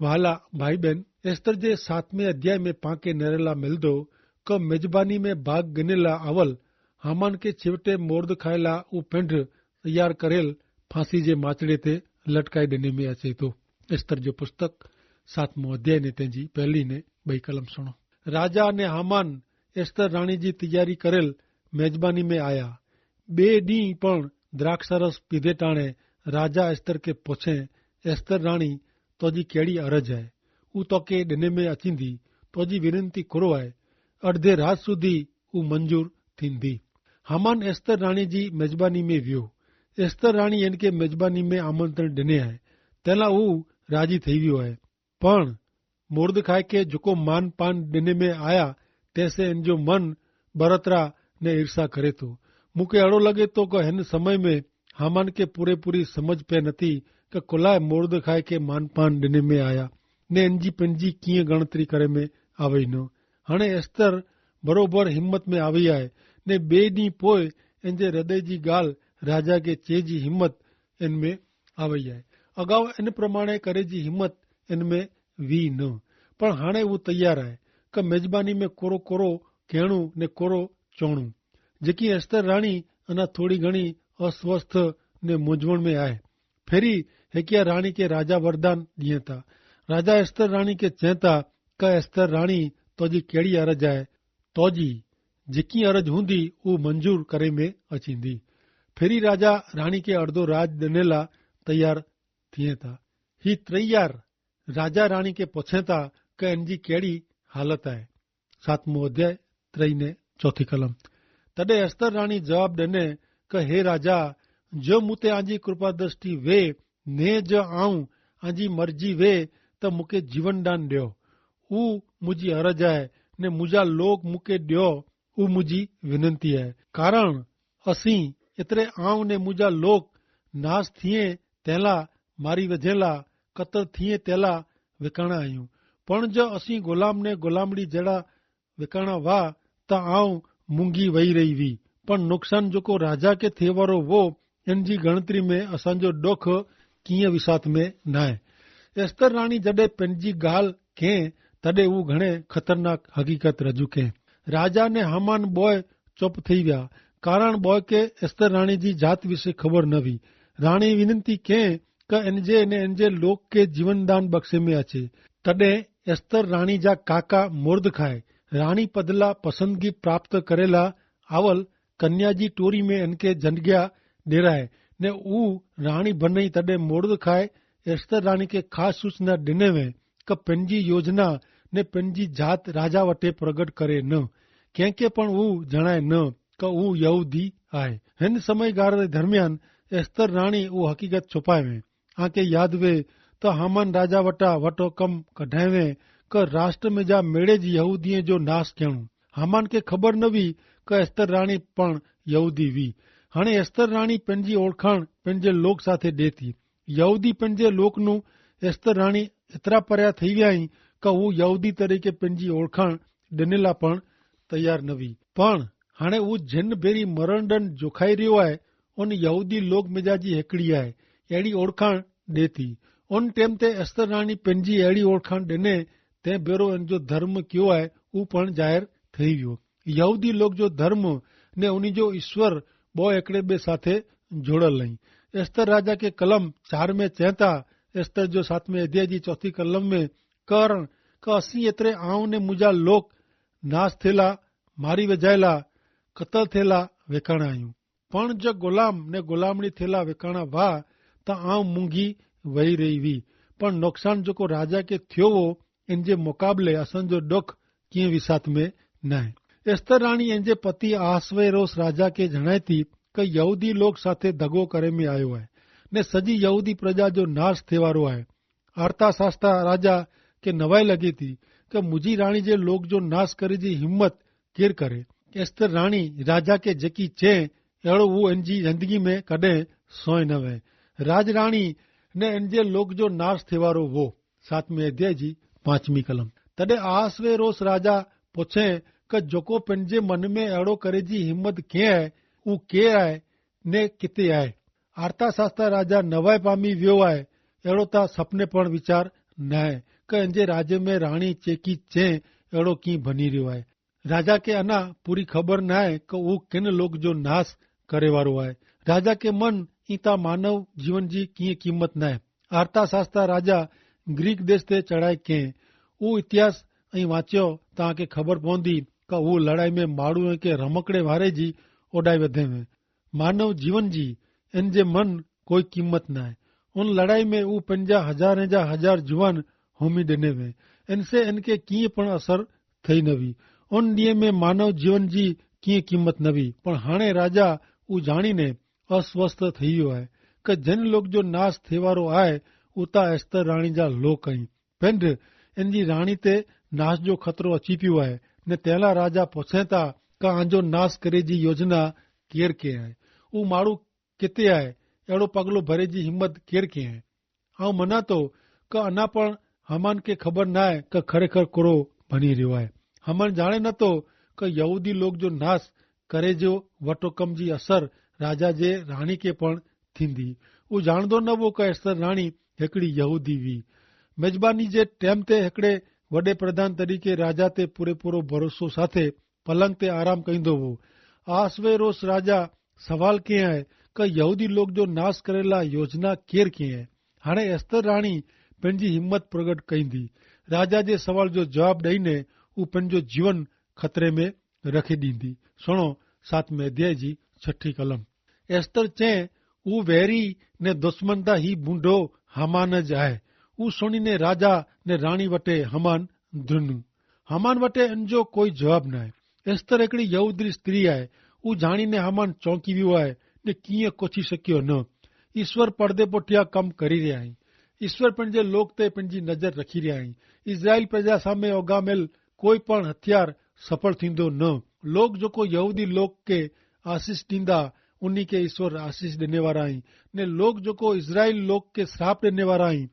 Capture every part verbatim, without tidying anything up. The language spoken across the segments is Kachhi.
વહાલા ભાઈબેન, એસ્તર જે સાતમે અધ્યાય મેં પાંકે નેરેલા મિલ દો, કે મેજબાની મેં ભાગ ગનેલા આવલ હામાન કે છેવટે મોર્દખાયેલા ઉપેંઢ તૈયાર કરેલ ફાંસી જે માચડે તે લટકાઈ દેને મેં અચેતો. એસ્તર જો પુસ્તક સાતમો અધ્યાય ને તેની પહેલી ને બઈ કલમ સુણો. રાજા અને હામાન એસ્તર રાણી જી તૈયારી કરેલ મેજબાની મેં આયા. બે દી પણ દ્રાક્ષરસ પીધે ટાણે રાજા એસ્તર કે પોછે, એસ્તર રાણી, તોજી કેડી અરજ હૈ? ઉ તો કે દેને મેં અચીંદી? તોજી વિનંતી કરો હૈ? અડધે રાત સુધી ઉ મંજૂર થીંદી. હામાન એસ્તર રાણી જી મેજબાની મેં વ્યો. એસ્તર રાણી એન કે મેજબાની મેં આમંત્રણ દેને હૈ, તેલા ઉ રાજી થઈ વ્યો હૈ. પણ મોર્દખાય કે જોકો માન પાન દેને મેં આયા, તેસે એન જો મન બરતરા ને ઈર્ષ્યા કરે તો. મુકે એડો લગે તો કે હેન સમય મેં હામાન કે પૂરેપૂરી સમઝ પે નથી કે કોલાએ મોર્દખાય કે માન પાન દેને મેં આયા, ને એન જી પન જી કિયા ગણતરી કરે મેં આવે ન. હણે એસ્તર બરોબર હિંમત મેં આવે આય, ને બે દી પોય એન જે હૃદય જી ગાલ રાજા કે ચે જી હિંમત એન મેં આવે આય. અગાઉ એન પ્રમાણે કરે જી હિંમત એન મેં વી ન. પણ હાણે ઉં તૈયાર આય કે મેજબાની મેં કોરો કોરો કહેણું ને કોરો ચોણું. જેકી એસ્તર રાણી અના થોડી ઘણી અસ્વસ્થ ને મુંજવણ મેં આય. ફેરી હેકિયા રાણી કે રાજા વરદાન દિયે તા. રાજા એસ્તર રાણી કે ચેતા કે એસ્તર રાણી, તોજી કેડી અરજ આય? તોજી જેકી અરજ હુંદી ઉં મંજૂર કરે મેં અચીંદી. ફેરી રાજા રાણી કે અડધો રાજ દનેલા તૈયાર થિયે તા. હી ત્રૈયાર રાજા રાણી કે પછેતા કે એનજી કેડી હાલત આય? સાતમો અધ્યાય ત્રય ને ચોથી કલમ. તદે એસ્તર રાણી જવાબ દને કે હે રાજા, જો મુતે આજી કૃપાદૃષ્ટિ વે ને જો આઉં આજી મરજી વે, તો મુકે જીવનદાન દ્યો. ઉં મુજી અરજ આય ને મુજા લોક મુકે દ્યો. ઉં મુજી વિનંતી આય. કારણ અસી એતરે આઉં ને મુજા લોક નાસ થિયે તેલા મારી વજેલા કતલ થિયે તેલા વેકાણા આયું. પણ જો અસી ગોલામ ને ગોલામડી જેડા વેકાણા વા, તા આઉં મુંગી વહી રહી વી. પણ નુકસાન જોકો રાજા કે થેવારો વો, એન જી ગણતરી મેં અસાંજો ડોખ કિયા વિસાત મેં નાય. એસ્તર રાણી જડે પેનજી ગાલ કેહ, તદે ઉં ઘણે ખતરનાક હકીકત રજૂ કેહ. રાજા ને હામાન બોય ચોપ થઈ વ્યા. કારણ બોય કે એસ્તર રાણી જી જાત વિશે ખબર નવી. રાણી વિનંતી કેહ કે એનજે ને એનજે લોક કે જીવનદાન બક્ષે મેં અચે. તદે એસ્તર રાણી જા કાકા મોર્દખાય રાણી પદલા પસંદગી પ્રાપ્ત કરેલા આવલ કન્યા જી ટોરી મેં એનકે જંડગ્યા ડેરાય. ને ઉં રાણી ભનઈ તદે મોર્દખાય એસ્તર રાણી કે ખાસ સૂચના દેને વે કે પેનજી યોજના ને પેનજી જાત રાજા વટે પ્રગટ કરે ન. કેંકે પણ ઉં જણાય ન કે ઉં યહૂદી આય. હેન સમયગાર ધરમિયાન એસ્તર રાણી ઉં હકીકત છુપાય વે. આકે યાદ વે તો હામાન રાજા વટા વટો કમ કઢાય વે કે રાષ્ટ્ર મેં જા મેળે જ યહૂદીએ જો નાસ કહેણું. હામાન કે ખબર નવી કે એસ્તર રાણી પણ યહૂદી વી. હણે એસ્તર રાણી પેનજી ઓળખાણ પેનજે લોક સાથે દેતી. યહૂદી પન જે લોક નું એસ્તર રાણી એતરા પર્યા થઈ વ્યા હી, કે ઉં યહૂદી તરીકે પન જી ઓળખાણ ડનેલા પણ તૈયાર નવી. પણ હાણે ઉં જેન ભેરી મરણદંડ જોખાઈ રહ્યો આય, ઉન યહૂદી લોક મેજા જી હેકડી આય એડી ઓળખાણ દેતી. ઉન ટેમ તે એસ્તર રાણી પન જી એડી ઓળખાણ ડને તે ભેરો એન જો ધર્મ ક્યો આય, ઉં પણ જાહેર થઈ વ્યો. યહૂદી લોગ જો ધર્મ ને ઉની જો ઈસ્વર બો એકડ઼ે બે સાથે જોડ઼લ નહીં. એસ્તર રાજા કે કલમ ચાર મેં ચેંતા, એસ્તર જો સાતમે અધ્યાય જી ચોથી કલમ મેં, કારણ કે અસી એતરે આઉં ને મુજા લોક નાસ થેલા, મારી વજાયેલા, કતલ થેલા વેકાણા આયું. પણ જો ગુલામ ને ગુલામણી થેલા વેકાણા વા, તો આઉં મુંગી વહી રહી વી. પણ નોકસાન જોકો રાજા કે થ્યોવો, એન જે મુકાબલે અસન જો ડોખ કિંય વિસાત મેં નાય. એસ્તર રાણી એન જે પતિ આહસ્વેરોસ રાજા કે જણાયતી, કે યહૂદી લોક સાથે ધગો કરે મેં આયો હૈ, ને સજી યહૂદી પ્રજા જો નાસ થેવારો હૈ. આર્થાસાસ્તા રાજા કે નવાઈ લગી તી, કે મુજી રાણી જે લોક જો નાસ કરે જી હિંમત કેર કરે? એસ્તર રાણી રાજા કે જેકી ચે એડો વો એન જી જિંદગી મેં કડે સોય નવે. રાજ રાણી ને એન જે લોક જો નાસ થેવારો વો. સાતમે અધ્યાય જી પાંચમી કલમ. તદે આહસ્વેરોસ રાજા પોછે, કે જોકો પેનજે મન મેં એડો કરે જી હિંમત કે આય? ઉં કે આય ને કિતે આય? આર્થાસાસ્તા રાજા નવાઈ પામી વ્યો આય એડો તા સપને પણ વિચાર નાય કે એનજે રાજ્ય મેં રાણી ચેકી ચે એડો કી ભની રહ્યો આય. રાજા કે અના પૂરી ખબર નાય કે ઉહ કિન લોક જો નાસ કરે વારો આય. રાજા કે મન ઇતા માનવ જીવન જી કિંય કિંમત નાય. આર્થા સાસ્તા રાજા ગ્રીક દેશ તે ચડાઈ કે ઉહ ઇતિહાસ અહીં વાંચ્યો, તા કે ખબર પોંદી કે ઉહ લડાઈ મેં માડૂ કે રમકડે વારે જી ઓડાઈ વધે મેં માનવ જીવન જી એન જે મન કોઈ કિંમત નાય. ઉન લડાઈ મેં ઉહ પંજા હજાર જા હજાર જુવાન હોમી દેને વે, એન સે એન કે કિંય પણ અસર થઈ નવી. ઉન દિયે મેં માનવ જીવન જી કિંય કિંમત નવી. પણ હાણે રાજા ઉહ જાણી ને અસ્વસ્થ થઈ વ્યો હૈ કે જેન લોક જો નાસ થેવારો આય ઉતા એસ્તર રાણી જા લોક અહીં. પેંધ એન જી રાણી તે નાસ જો ખતરો અચી પ્યો હૈ. ને તેલા રાજા પોછે તા કે આંજો નાસ કરે જી યોજના કેર કે હૈ? ઉહ માડૂ કિતે આય? એડો પગલો ભરે જી હિંમત કેર કે હૈ? આઉં મના તો કે અના પણ હમાન કે ખબર નાય કે ખરેખર કોરો ભની રહ્યો આય. હમાન જાણે નતો કે યહૂદી લોગ જો નાસ કરે જો વટોકમ જી અસર રાજા જે રાણી કે પણ થીંદી. ઉજાણદો નવો કે એસ્તર રાણી હેકડી યહૂદી વી. મેજબાની જે ટેમ તે હેકડે વડે પ્રધાન તરીકે રાજા તે પૂરેપૂરો ભરોસો સાથે પલંગ તે આરામ કઈંદો વો. આસવેરોસ રાજા સવાલ કે હૈ કે યહૂદી લોગ જો નાસ કરેલા યોજના કેર કે હૈ? હાણે એસ્તર રાણી પનજી હિંમત પ્રગટ કઈંદી. રાજા જે સવાલ જો જવાબ દઈને ઉપનજો જીવન ખતરે મેં રખી દીંદી. સુણો સાતમે અધ્યાય જી છઠી કલમ. એસ્તર ચે ઉ વૈરી ને દુશ્મનતા હી બૂંડો હમાન જ આય. ઉ સુણીને રાજા ને રાણી વટે હમાન ધ્રુનું. હમાન વટે અનજો કોઈ જવાબ નાય. એસ્તર એકડી યહૂદરી સ્ત્રી આય. ઉ જાણીને હમાન ચોંકી વ્યો આય ને કિંય કોછી શક્યો ન. ઈસ્વર પડદે પોઠ્યા કમ કરી રહ્યા હૈં. ઈસ્વર પનજે લોક તે પનજી નજર રખી રહ્યા હૈં. ઇઝરાઇલ પ્રજા સામે ઓગામેલ કોઈ પણ હથિયાર સફળ થીંદો ન. લોક જોકો યહૂદી લોક કે આશીસ દીંદા ઉની કે ઈસ્વર આશીસ દેને વારા હૈં. ને લોક જોકો ઇઝરાઇલ લોક કે શ્રાપ દેને વારા હૈં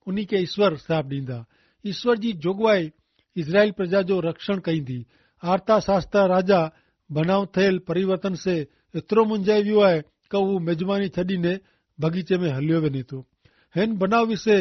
ઉની કે ઈસ્વર શ્રાપ દીંદા. ઈસ્વર જી જોગવાઈ ઇઝરાઇલ પ્રજા જો રક્ષણ કઈંદી. આર્થા સાસ્તા રાજા ભનાવ થયેલ પરિવર્તન સે એતરો મુંજાઈ વ્યો હૈ કે ઉં મેજમાની છડીને બગીચે મેં હલ્યો વેને તો. હેન ભનાવ વિશે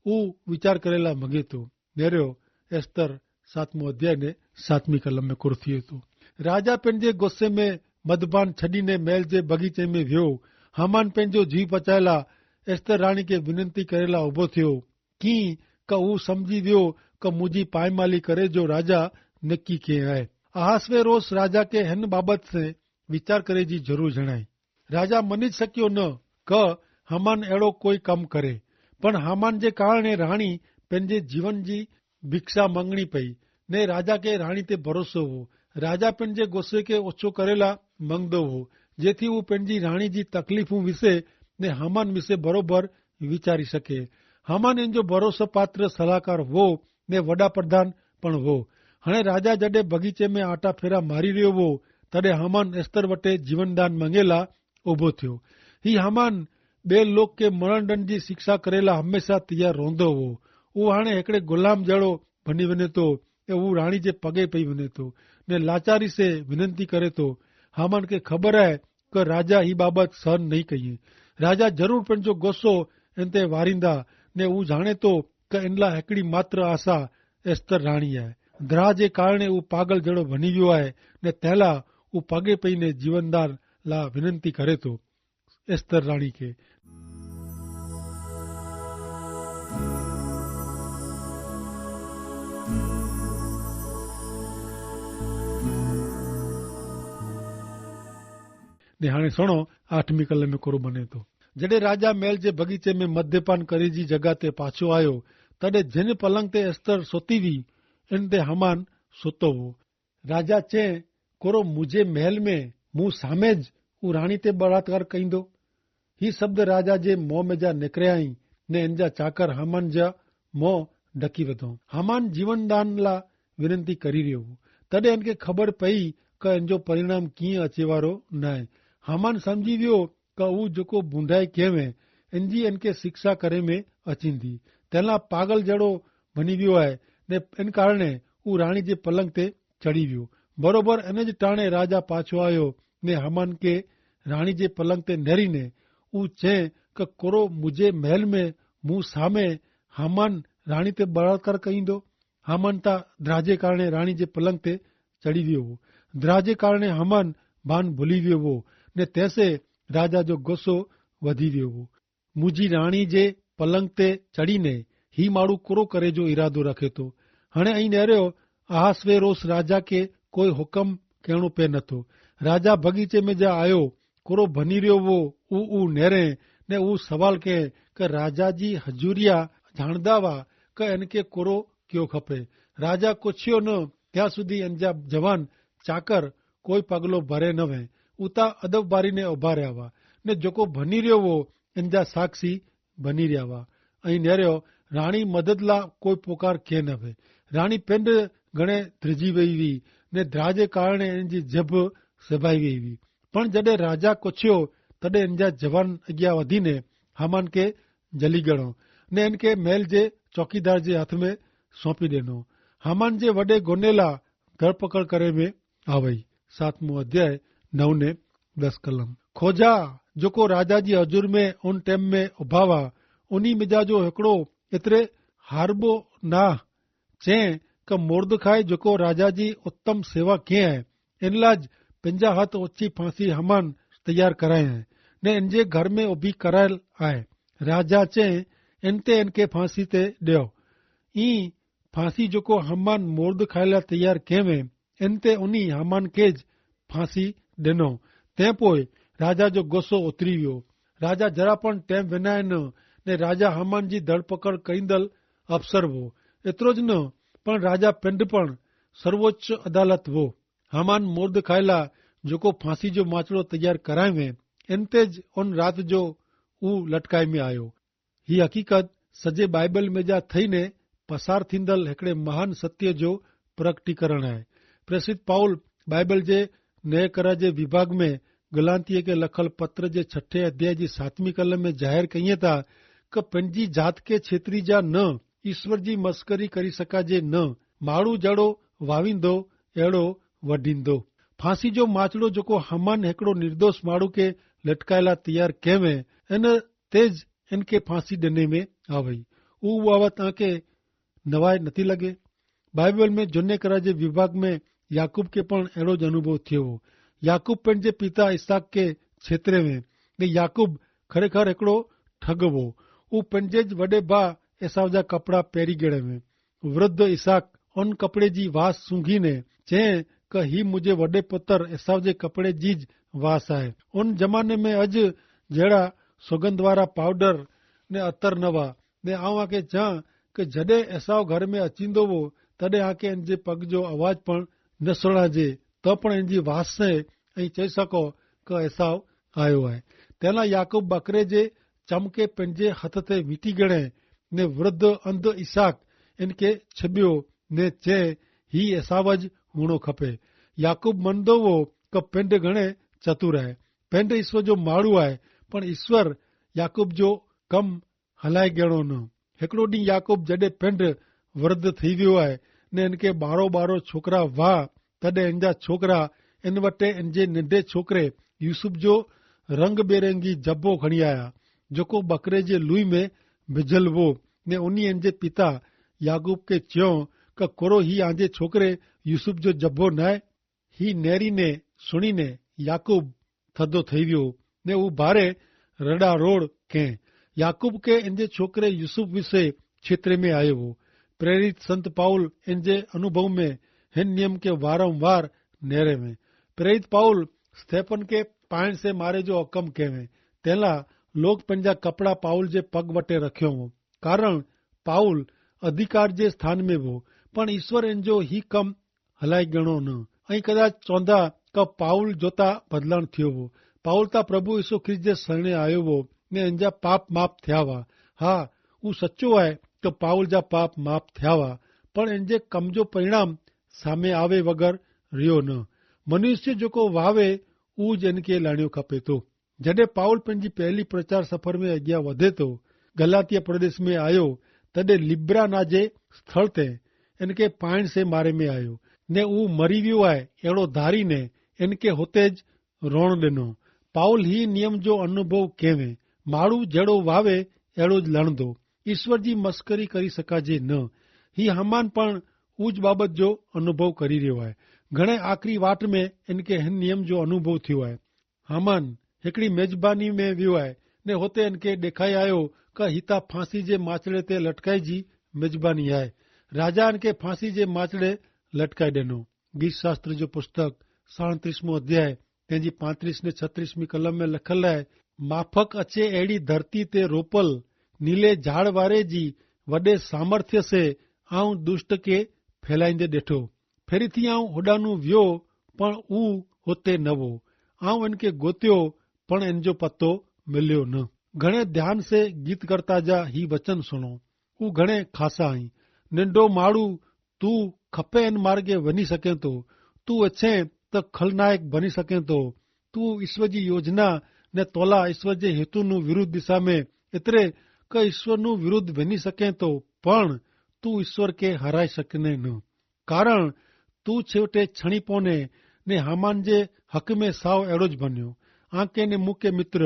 ઉં વિચાર કરેલા મગે તો. નેર્યો એસ્તર સાતમો અધ્યાય ને સાતમી કલમ મેં કુર્થી હતો. રાજા પેનજે ગોસ્સે મેં મધપાન છડીને મેલ જે બગીચે મેં વ્યો. હામાન પેનજો જીવ પચાયેલા એસ્તર રાણી કે વિનંતી કરેલા ઉભો થયો. કિંક ઉં સમઝી વ્યો કે મુઝે પાયમાલી કરે જો રાજા નક્કી કે હૈ. અહાસ્વેરોસ રાજા કે હેન બાબત સે વિચાર કરે જી જરૂર જણાઈ. રાજા મની જ શક્યો ન કે હામાન એડો કોઈ કમ કરે. પણ હામાન જે કારણે રાણી પેનજે જીવન જી ભિક્ષા મંગણી પઈ. ને રાજા કે રાણી તે ભરોસો હો. રાજા પેનજે ગોસે કે ઓછો કરેલા મંગદો હો, જેથી ઉં પેનજી રાણી જી તકલીફો વિશે ને હામાન વિશે બરોબર વિચારી શકે. હામાન એનજો ભરોસોપાત્ર સલાહકાર હો ને વડાપ્રધાન પણ હો. હણે રાજા જડે બગીચે મેં આટા ફેરા મારી રહ્યો હો, તદે હામાન એસ્તર વટે જીવનદાન મંગેલા ઉભો થયો. હી હામાન બે લોક કે મરણદંડ જી શિક્ષા કરેલા હંમેશા તૈયાર રોંધો હો. ઉહાણે હેકડ઼ે ગુલામ જેડો ભની વને તો, એ ઉં રાણી જે પગે પઈ વને તો ને લાચારી સે વિનંતી કરે તો. હામાન કે ખબર હૈ કે રાજા હી બાબત સહન નહીં કહિએ. રાજા જરૂર પણ જો ગોસો એન તે વારિંદા. ને ઉં જાણે તો કે એનલા હેકડ઼ી માત્ર આશા એસ્તર રાણી હૈ. દ્રાહ જે કારણે ઉં પાગલ જેડો ભની વ્યો હૈ. ને તેલા ઉં પગે પઈ ને જીવનદાર લા વિનંતી કરે તો એસ્તર રાણી કે. ને હાણે સુણો આઠમી કલમે કોરો બને તો. જડે રાજા મેલ જે બગીચે મેં મદ્યપાન કરે જી જગા તે પાછો આયો, તદે જેન પલંગ તે એસ્તર સોતી વી એન તે હમાન સોતો વો. રાજા ચે, કોરો મુઝે મહેલ મેં મું સામે જ ઉં રાણી તે બરાતકાર કઈંદો? હી શબ્દ રાજા જે મોં મેં જા નેકર્યા હી ને એન જા ચાકર હામાન જા મોં ઢકી વધો. હામાન જીવનદાન લા વિનંતી કરી રહ્યો વો. તદે એન કે ખબર પઈ કે એન જો પરિણામ કિંય અચેવારો નાય. હામાન સમઝી વ્યો કે ઉં જોકો ભૂંડાઈ કહેવે એન જી એન કે શિક્ષા કરે મેં અચીંદી. તેના પાગલ જેડો ભની વ્યો હૈ. ને એન કારણે ઉં રાણી જે પલંગ તે ચડી વ્યો. બરોબર એન જ ટાણે રાજા પાછો આયો ને હામાન કે રાણી જે પલંગ તે નેરી ને ઉં ચે કે કોરો મુઝે મહેલ મેં મું સામે હામાન રાણી તે બરાત્કાર કહીંદો? હામાન તા દ્રાજે કારણે રાણી જે પલંગ તે ચડી વ્યો વો. દ્રાજે કારણે હામાન ભાન ભૂલી વ્યો વો. ને તેસે રાજા જો ગોસો વધી વ્યો વો. મુઝે રાણી જે પલંગ તે ચડીને હી માડૂ કોરો કરે જો ઇરાદો રાખે તો? હણે અહીં નેર્યો અહાસ્વેરોસ રાજા કે કોઈ હુકમ કહેણો પે નતો. રાજા ભગીચે મેં જા આયો, કોરો ભની રહ્યો વો ઉ ઉ નેરે, ને ઉ સવાલ કહે કે રાજા જી હજૂરિયા જાણદા વા કે એન કે કોરો ક્યો ખપે? રાજા કોછ્યો ન ત્યાં સુધી એન જા જવાન ચાકર કોઈ પગલો ભરે ન વે. ઉતા અદબ બારી ને ઉભા રહ્યા વા, ને જોકો ભની રહ્યો વો એન જા સાક્ષી ભની રહ્યા વા. અહીં નેર્યો રાણી મદદલા કોઈ પોકાર કે ન વે. રાણી પેંડ ઘણે ધ્રજી વહી વી, ને ધ્રાજે કારણે એન જી જભ સભાઈ વહી વી. પણ જડે રાજા કોછ્યો તદે એન જા જવાન અગિયા વધીને હામાન કે જલી ગણો, ને એન કે મેલ જે ચોકીદાર જે હાથ મેં સોંપી દેનો. હામાન જે વડે ગોનેલા ધરપકડ કરે મેં આવય. સાતમો અધ્યાય નવ ને દસ કલમ. ખોજા જોકો રાજા જી હજૂર મેં ઉન ટેમ મેં ઉભાવા ઉની મિજા જો હેકડો એતરે હારબો ના ચે કે મોર્દખાઈ જોકો રાજા જી ઉત્તમ સેવા કે હૈ એનલા જ પંજા હત ઓછી ફાંસી હમાન તૈયાર કરાય હૈ, ને એનજે ઘર મેં ઉભી કરાયેલ આય. રાજા ચે એન તે એન કે ફાંસી તે ડ્યો. ઈ ફાંસી જોકો હમાન મોર્દખાઈ લા તૈયાર કહેવે એન તે ઉની હમાન કે જ ફાંસી ડેનો. તે પોય રાજા જો ગોસો ઉતરી વ્યો. રાજા જરા પણ ટેમ વેનાય ન, ને રાજા હમાન જી ધરપકડ કઈંદલ અફસર વો. એતરો જ ન પણ રાજા પેંધ પણ સર્વોચ્ચ અદાલત વો. હમાન મોર્દખાઈ લા જોકો ફાંસી જો માચડો તૈયાર કરાય વે એન તે જ ઉન રાત જો ઉ લટકાઈ મેં આયો. હી હકીકત સજે બાઈબલ મેં જા થઈને પસાર થીંદલ હેકડ઼ે મહાન સત્ય જો પ્રકટીકરણ હૈ. પ્રેસિત પાઉલ બાઈબલ જે નય કરા જે વિભાગ મેં ગલાંતિયે કે લખલ પત્ર જે છઠે અધ્યાય જી સાતમી કલમ મેં જાહેર કહિયે તા કે પનજી જાત કે છેતરી જા ન, ઈસ્વર જી મસ્કરી કરી સકા જે ન, માડૂ જેડો વાવીંદો એડો વઢીંદો. ફાંસી જો માચડો જોકો હમાન હેકડો નિર્દોષ માડૂ કે લટકાયેલા તૈયાર કહેવે, એન તે જ એન કે ફાંસી દેને મેં આવય. ઉ બાબત આંકે નવાઈ નથી લગે. બાઈબલ મેં જોને કરા જે વિભાગ મેં યાકૂબ કે પણ એડો જ અનુભવ થયો હો. યાકૂબ પણ જે પિતા ઇસ્હાક કે છેતરે વે, ને યાકૂબ ખરેખર એકડો ઠગ હો. ઉ પણ જે જ વડે ભા એસાવ જા કપડા પેરી ગેડે વે. વૃદ્ધ ઇસ્હાક અન કપડે જી વાસ સૂંઘી ને ચે કે હી મુઝે વડે પત્ર એસાવ જે કપડે જી જ વાસ આય. અન જમાને મેં અજ જેડા સોગંદવારા પાઉડર ને અતર નવા, ને આવ આકે ચા કે જડે એસાવ ઘર મેં અચીંદો વો તદે આકે એન જે પગ જો અવાજ પણ નસણા જે, તો પણ એન જી વાસ સે અહીં ચહી સકો કે એસાવ આયો હૈ. તેના યાકૂબ બકરે જે ચમકે પેનજે હત તે વીંટી ગણે, ને વૃદ્ધ અંધ ઇસાક એન કે છબ્યો ને ચે હી એસાવ જ હુણો ખપે. યાકૂબ મન દોવો કે પેંડ ઘણે ચતુર હૈ. પેંડ ઇશ્વર જો માળુ હૈ, પણ ઇશ્વર યાકૂબ જો કમ હલાઈ ગેણો ન. હેકડો દી યાકૂબ જડે પેંડ વૃદ્ધ થઈ વ્યો હૈ ને એન કે બારો બારો છોકરા વાહ, તદે એન જા છોકરા એન વટે એન જે નેંધે છોકરે યુસુફ જો રંગ બેરંગી જબ્બો ખણી આયા, જોકો બકરે જે લુઈ મેં ભિજલ વો. ને ઉની એન જે પિતા યાકૂબ કે ચ્યો કે કોરો હી આંજે છોકરે યુસુફ જો જબ્બો નાય? હી નેરી ને સુણી ને યાકૂબ થદો થઈ વ્યો, ને ઉ ભારે રડા રોડ કે. યાકૂબ કે એન જે છોકરે યુસુફ વિશે છેતરે મેં આયો વો. પ્રેરિત સંત પાઉલ એન જે અનુભવ મેં હેન નિયમ કે વારંવાર નેરે મેં. પ્રેરિત પાઉલ સ્તેફન કે પાઈણ સે મારે જો અકમ કહેવે, તેલા લોગ પંજા કપડા પાઉલ જે પગ વટે રખ્યો વો. કારણ પાઉલ અધિકાર જે સ્થાન મેં વો, પણ ઇશ્વર એન જો હી કમ હલાઈ ગણો ન. અહીં કદાચ ચોંધા કે પાઉલ જોતા બદલાણ થયો વો. પાઉલ તા પ્રભુ ઈસુ ખ્રિસ્ત જે સરણે આયો વો ને એન જા પાપ માફ થયા વા. હા, ઉં સચો આય કે પાઉલ જા પાપ માફ થયા વા, પણ એન જે કમ જો પરિણામ સામે આવે વગર રહ્યો ન. મનુષ્ય જોકો વાવે ઉજ એન કે લાણ્યો ખપે તો. જડે પાઉલ પન જી પહેલી પ્રચાર સફર મેં અગિયા વધે તો ગલાતિયા પ્રદેશ મેં આયો, તદે લિબ્રા ના જે સ્થળ તે એન કે પાઈણ સે મારે મેં આયો, ને ઉં મરી વ્યો આય એડો ધારી ને એન કે હોતે જ રોણ દેનો. પાઉલ હી નિયમ જો અનુભવ કહેવે, માડૂ જેડો વાવે એડો જ લણદો. ઈસ્વર જી મસ્કરી કરી સકાજે ન. હી હામાન પણ ઉજ બાબત જો અનુભવ કરી રહ્યો હૈ. ઘણે આખરી વાટ મેં એનકે હેન નિયમ જો અનુભવ થયો હૈ. હામાન હેકડી મેજબાની મેં વ્યો હૈ, ને હોતે એનકે દેખાઈ આયો કે હિતા ફાંસી જે માચડે તે લટકાઈ જી મેજબાની હૈ. રાજા એનકે ફાંસી જે માચડે લટકાઈ દેનો. ગીત શાસ્ત્ર જો પુસ્તક સાણત્રીસમો અધ્યાય તેની પાંત્રીસ ને છત્રીસમી કલમ મેં લખલ હૈ. માફક અચ્છે એડી ધરતી તે રોપલ નીલે ઝાડ વારે જી વડે સામર્થ્ય સે આઉં દુષ્ટ કે ફેલાઈ દે દેઠો. ફેરી થી આઉં હોડાનું વ્યો પણ ઉ હોતે નવો. આઉં એનકે ગોત્યો પણ એનજો પત્તો મિલ્યો ન. ઘણે ધ્યાન સે ગીત કરતા જા હી વચન સુણો. ઉં ઘણે ખાસા હૈં. નેંડો માડૂ તું ખપે એન માર્ગે વની સકેતો. તું એછે તો ખલનાયક ભની સકેતો. તું ઈસ્વર જી યોજના ને તોલા ઈસ્વર જે હેતુનું વિરુદ્ધ દિશામે એતરે કે ઈસ્વરનું વિરુદ્ધ વની સકેતો. પણ તું ઈસ્વર કે હરાઈ સકેને ન. કારણ તું છેવટે છણી પોને ને હામાન જે હકમે સાવ એડો જ બન્યો. આંકે ને મુકે મિત્ર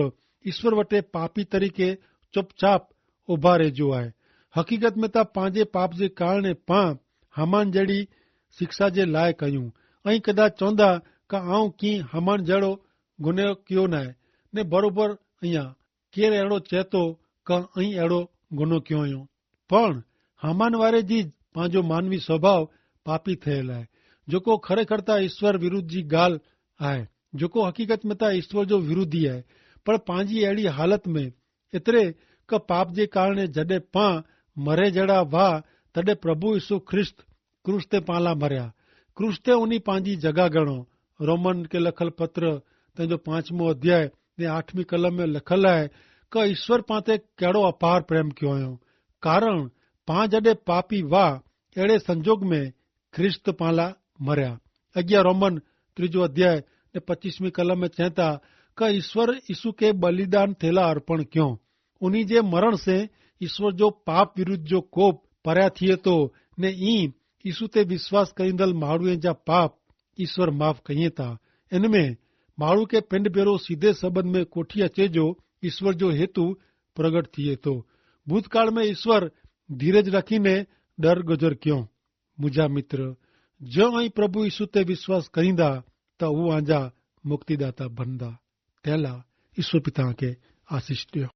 ઈસ્વર વટે પાપી તરીકે ચોપચાપ ઉભા રહેજો આય. હકીકત મેં તા પાંજે પાપ જે કારણે પાં હામાન જેડી શિક્ષા જે લાયક અયું. અહીં કદા ચોંદા કા આઉં કી હામાન જેડો ગુને કિયો નાય. ને બરોબર અહિયા કેર એડો ચેતો કા અહીં એડો ગુનો કિયો અયો. પણ હામાન વારે જી જ પાંજો માનવી સ્વભાવ પાપી થયેલ આય. જોકો ખરેખર તા ઈસ્વર વિરુદ્ધ જી ગાલ આય. જોકો હકીકત મેં તા ઈસ્વર જો વિરુદ્ધ આય. પણ પાંજી એડી હાલત મેં એતરે કે પાપ જે કારણે જડે પાં મરે જેડા વાહ તદે પ્રભુ ઈસુ ખ્રિસ્ત ક્રૂસ તે પાંલા મર્યા. ક્રૂસ તે ઉની પાંજી જગા ગણો. રોમન કે લખલ પત્ર તેનો પાંચમો અધ્યાય ને આઠમી કલમ મેં લખલ આય કે ઈસ્વર પાંતે કેડો અપાર પ્રેમ ક્યો અયો. કારણ પાંજ અડે પાપી વાહ એડે સંજોગ મેં ખ્રિસ્ત પાંલા મર્યા. અગિયા રોમન ત્રીજો અધ્યાય ને પચ્ચીસમી કલમ મેં ચેંતા કે ઈસ્વર ઈસુ કે બલિદાન થેલા અર્પણ ક્યો. ઉની જે મરણ સે ઈસ્વર જો પાપ વિરુદ્ધ જો કોપ પર્યા થિયે તો ને ઈ ઈસુ તે વિશ્વાસ કરીંદલ માણુએ જા પાપ ઈસ્વર માફ કહિયે તા. એન મેં માણુ કે પેંડ ભેરો સીધે સંબંધ મેં કોઠી અચે જો ઈસ્વર જો હેતુ પ્રગટ થિયે તો. ભૂતકાળ મેં ઈસ્વર ધીરજ રાખી ને ડર ગજર ક્યો. મુજા મિત્ર, જો અહીં પ્રભુ ઈસુ તે વિશ્વાસ કરીંદા તો ઉ આંજા મુક્તિદાતા ભનદા. તેલા ઈસુ પિતા કે આશીષ દ્યો.